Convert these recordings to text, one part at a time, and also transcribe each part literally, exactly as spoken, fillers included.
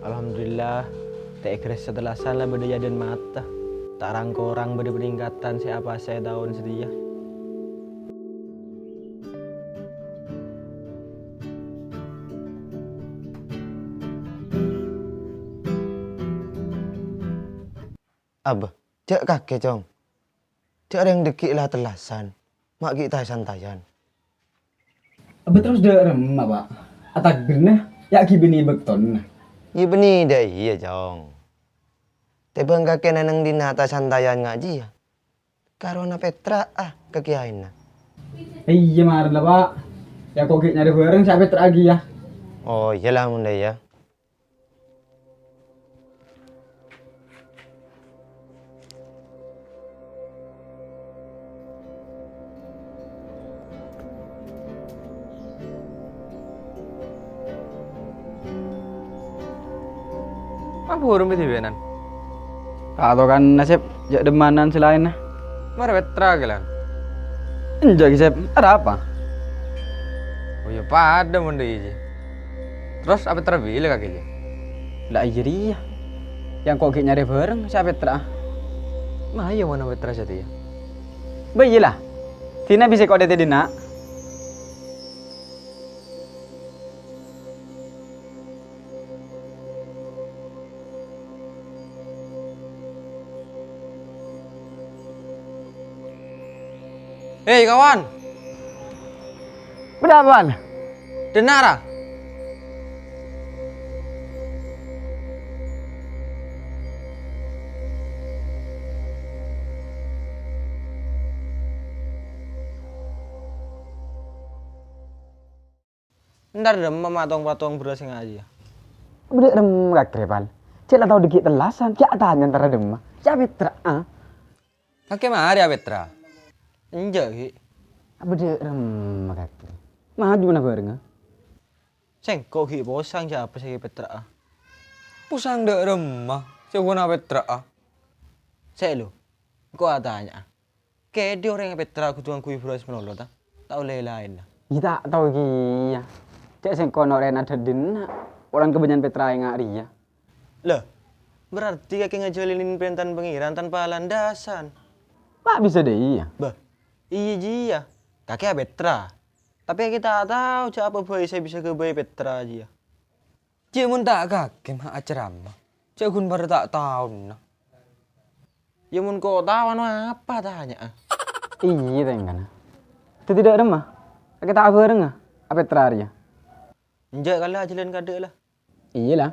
Alhamdulillah, tè' èghârès sè tellasan la bâdâ è adâ'na mata. Ta' rang-korang bâdâ paningkatan sè apasè è taon satèya. Abbâ, jhâ' kakè, Cong. Jhâ' rèng dhâggi' la tellasan, ma' ghi' ta-santayan. Abbâ terros dâ' remma, Pa'? Atakbirna, ya' ghi' bânnè bâktona. Ghi' bânnè dâ' iyâ, Cong. Tèbâng kakè nèng dinna' ta-santayan ngajhiyâ. Karona pètra'a ka kèyaèna. Iyâ, marèna la, Pa'. Ya, ko' ghi' nyarè bhâreng sè apètra'aghi, ya. Oh, iyâ la, mon dâ' iyâ. Apa burung pèdhi bâ'na? Ta' tao kan nasib, jhâ' dhimmanan sè laènna. Marè pètra kèlan. Enjâ' ghi, Sep. Ada apa? Oh, ya padâ mon dâ' iyâ. Terros apètra bilâ kakè, Ji? La iyâ rèya. Yang ko' ghi' nyarè bhâreng sè apètra'a. Ma' iyâ mon apètra satèya. Bâ iyâ la. Dina bisa ko' dâteng dinna'. Hei, kawan! Bâdâ apaan? Dengar, ah! Entar dâ' remma ma' tong-patong bherrâs sè ngajhiyâ. Bâdâ remma kakè rè, Pal. Cè' la tao dhâggi' tellasan, cè' atanya entar dâ' remma. Cè' apètra'a. Kakè marè apètra? Enjâ', ghi. Bâdâ remma kakè. Maju mana bhârengnga. Sèngko' ghi' posang cè' apa sè èpètra'a. Posang dâ' remma, sè bân apètra'a. Sè' lo, engko' atanya'a. Kèdhi orèng pètra kodhu ngangghuy bherrâs malolo, ta? Ta' ollè laènna. Iyâ, ta' tao kèya. Cè' sèngko' orèngnga dâddhina, polana kabânnya'an pètra enga' rèya. Lah, berarti kakè ngajhâlâni parèntana Pangèran tanpa landasan. Ma' bisa dâ' iyâ? Bâh, iyâ jiyâ. Kakè apètra. Tapè kakè ta' tao jhâ' apa bhâi sè bisa ghâbây pètra jiyâ. Cè' mon ta' kakè ma' acerama, cè' ghun para ta' taona. Yâ mon ko' tao, ano apa tanya'a? Iyâ, tèngkana. Dhâddhi dâ' remma, kakè ta' bhârengnga, apètra rèya? Enjâ' kala ajhâlân kadâ' la. Iyâ la.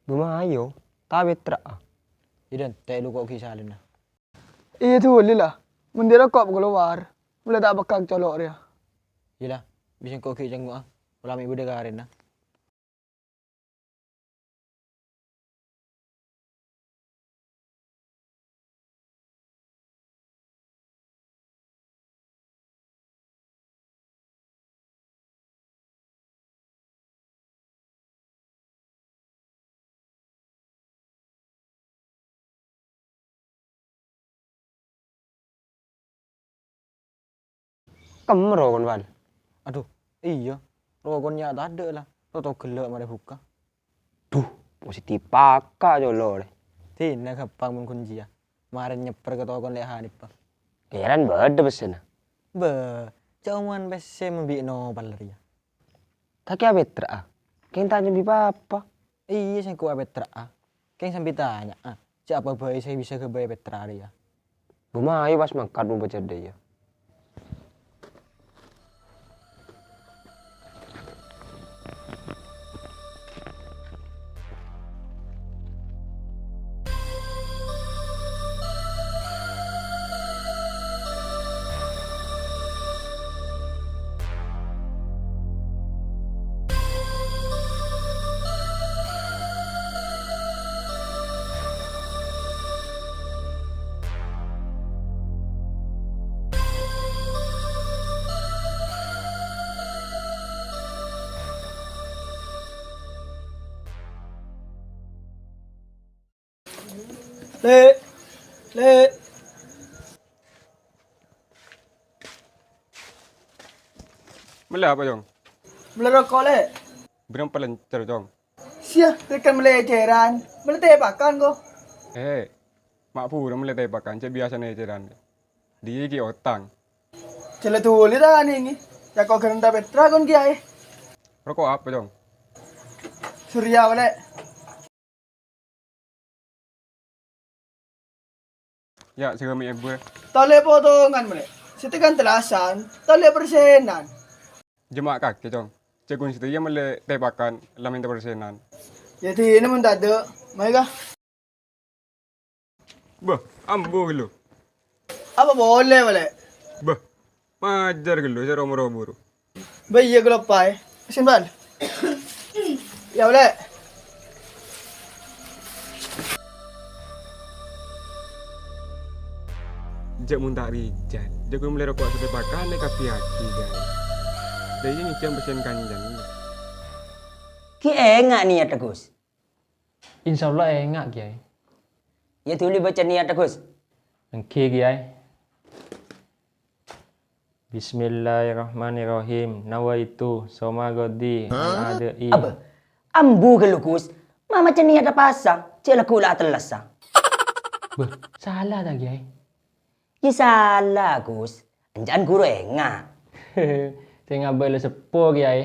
Bâ mayu, ta' pètra'a. Iyâ, dântè' lu ko' ghi' salèna. Iyâ, dhuli la. Mon dâri ko' kalowar, mula ta' pekkak colo' rèya. Iyâ la, bisa ko' ghi' cèngngo'a. Pola mè' bâdâ karèna. Kemma rokon, Wan? Adhu, iyâ. Rokon nya' tadâ' la. Toto ghellâ' marè bukka. Duh, mosè dipaka colo' rè. Dina gampang mon kunciya. Marèn nyèpper ka tokona Lè' Hanif, Bang. Kèran bâdâ pèssèna. Bâ, ca'oman pèssè mambi' nopal rèya. Ta' kèya pètra'a. Kèng ta' nyambi pa-apa. Iyâ, sèngko' apètra'a. Kèng sambi tanya'a, jhâ' apa bhâi sè bisa ghâbây pètra rèya. Bâ mayu pas mangkat mon pajhât dâ' iyâ. Lè', Lè'. Mellè apa, Cong? Mellè roko', Lè'. Bârâmpa lèncèr, Cong? Siya, rèkan mellè ècèran. Mellè tèpakan, ko. Eh, ma' buru mellè tèpakan, cè' biyasana ècèran. Dhi' ghi' otang. Cella dhuli ta' nèngè. Yâ ko' ghârânta Petra kon kiyaè. Roko' apa, Cong? Surya, Lè'. Yâ, sè kami ebu, eh. Talè potongan, Lè'. Sè tekan tellasan, talè persenan. Jemma' kakè, Cong. Cè' ghun satèya mellè tèpakan, la mènta persenan. Yâ, dinah mon tadâ'. Mayu, ka. Bâh, ambu ghâllu. Apa polè, Lè'? Bâh, majâr ghâllu, sè ro-moro buru. Bâh, iyâ, kaloppaè. Sèn, Bal. Yâ, Lè'. Jhâ' mon ta' rijal, jhâ' ghun mellè roko' satèpakan è kabbhi ati, Kiyaè. Dâ' iyâ nyèjjhâng pèssèna kanjeng. Ghi' enga' niyatta, Gus? Insyaallah enga', Kiyaè. Yâ dhuli baca niyatta, Gus. Èngghi, Kiyaè. Bismillahirrahmanirrahim. Nawaitu soma ghadi an adai. Abâ, ambu ghâllu, Gus. Ma' maca niyatta pasa, cè' lagghu' la atellasa. Bâh, sala ta, Kiyaè? Yâ sala, Gus. Ènca'na ghuru enga'. Sè ngabâlâ seppo, Kiyaè.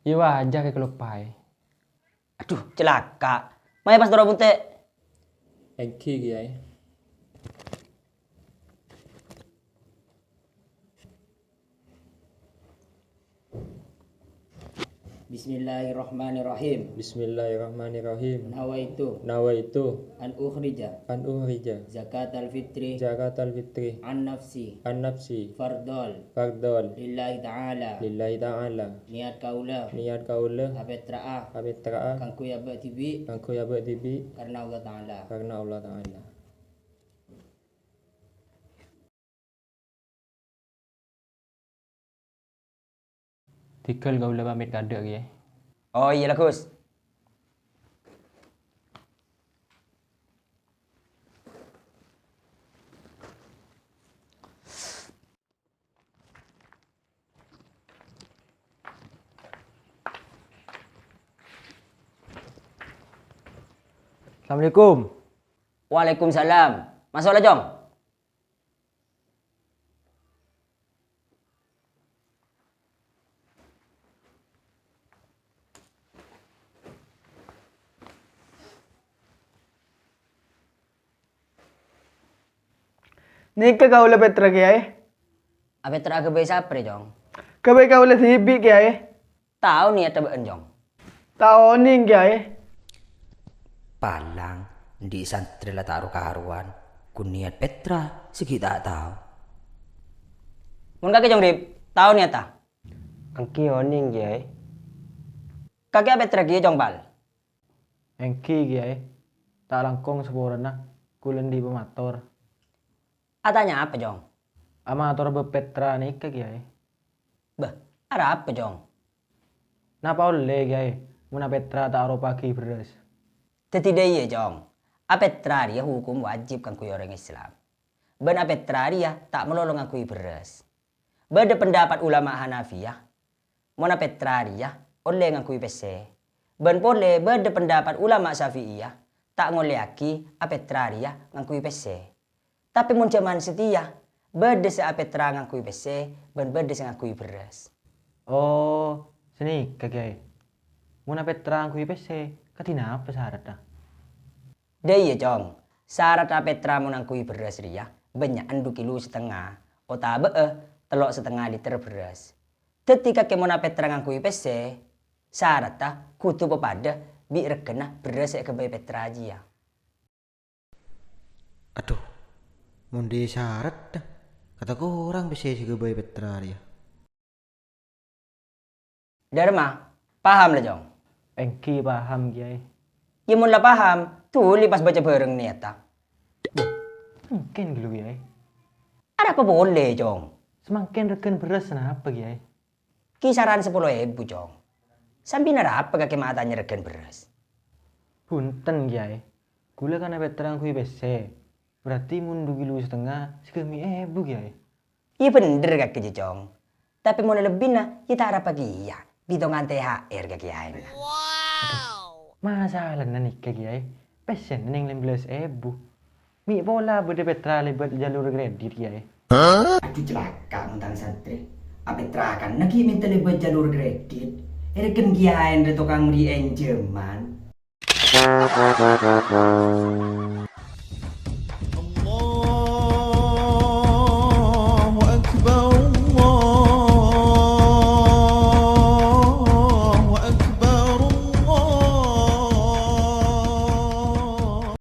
Yâ wajar è kaloppaè. Adhu, calaka'. Mayu pas toro' bunte'. Èngghi, Kiyaè. Bismillahirrahmanirrahim. Bismillahirrahmanirrahim. Nawaitu. Nawaitu. An ukhrija. An ukhrija. Zakatal fitri. Zakatal fitri. An nafsi. An nafsi. Fardhol. Fardhol. Lillahi ta'ala. Lillahi ta'ala. Niat kaulâ. Niat kaulâ. Apètra'a. Apètra'a. Kaangghuy abâ' dhibi'. Kaangghuy abâ' dhibi'. Karna Allah Ta'ala. Karna Allah Ta'ala. Dhigghâl kaulâ pamit kadâ', Kiyaè. Oh, iyâ la, Gus. Assalamualaikum. Waalaikumsalam. Maso' la, Cong. Nèka kaulâ pètra, Kiyaè. Apètra aghâbây sapa rè, Cong? Ghâbây kaulâ dhibi', Kiyaè. Tao niyatta bâ'na, Cong? Ta' onèng, Kiyaè. Palang, andi' santrè la ta' ro-karowan, ghun niyat pètra sè ghi' ta' tao. Mon kakè, Cong Rip, tao niyatta? Èngghi onèng, Kiyaè. Kakè apètra kèya, Cong Pal? Èngghi, Kiyaè. Ta' langkong saporana, kaulâ andi' pamator. Atanya apa, Cong? Amator bâb pètra nèka, Kiyaè. Bâh, arapa, Cong? Napa ollè, Kiyaè, mon apètra ta' aropa'aghi bherrâs? Dhâddhi dâ' iyâ, Cong. Apètra rèya hokom wajib kaangghuy orèng Islam. Bân apètra rèya ta' malolo ngangghuy bherrâs. Bâdâ pendapat ulama Hanafiyah, mon apètra rèya ollè ngangghuy pèssè. Bân polè bâdâ pendapat ulama Syafi'iyah, ta' ngollèyaghi apètra rèya ngangghuy pèssè. Tapè mon jhâman satèya, bâdâ sè apètra ngangghuy pèssè bân bâdâ sè ngangghuy bherrâs. Oh, sanèka, Kiyaè. Mon apètra ngangghuy pèssè, kadhi napa saradhâ? Dâ' iyâ, Cong. Saradhâ apètra mon ngangghuy bherrâs rèya bânnya'an du kilo satengnga, otabâ'â tello' satengnga liter bherrâs. Dhâddhi kakè mon apètra ngangghuy pèssè, saradhâ kodhu papadâ bi' regghâna bherrâs sè èghâbây pètra jiyâ. Adhu, mon dâ' saradhâ, kata korang pèssè sè èghâbây pètra rèya. Dârma, paham la, Cong? Èngghi paham, Kiyaè. Yâ, mon la paham, dhuli pas baca bhâreng niyatta. Mangkèn ghâllu, Kiyaè. Arapa polè, Cong? Samangkèn regghâna bherrâs napa, Kiyaè? Kisaran sapolo èbu, Cong. Sambi narapa kakè ma' atanya regghâna bherrâs? Bhunten, Kiyaè. Ghulâ kan apètra ngangghuy pèssè. Berarti mon du kilo satengnga, sè ghâ' mè' èbu, Kèyaè. Iyâ bhender, Kakè Jojong. Tapè mon lebbina, iyâ ta' arapa kèya. Bitongan T H R ka kèyaèna. Masalana nèka, Kèyaè. Pèssèna nèng lèma bellâs èbu. Mè' pola bâdâ pètra lèbât jalur kredit, Kèyaè. Adhu, calaka' mon tang santrè. Apètra kan laghi mènta lèbât jalur kredit. Èrèken kèyaèna tokang mèrè ènjhâman.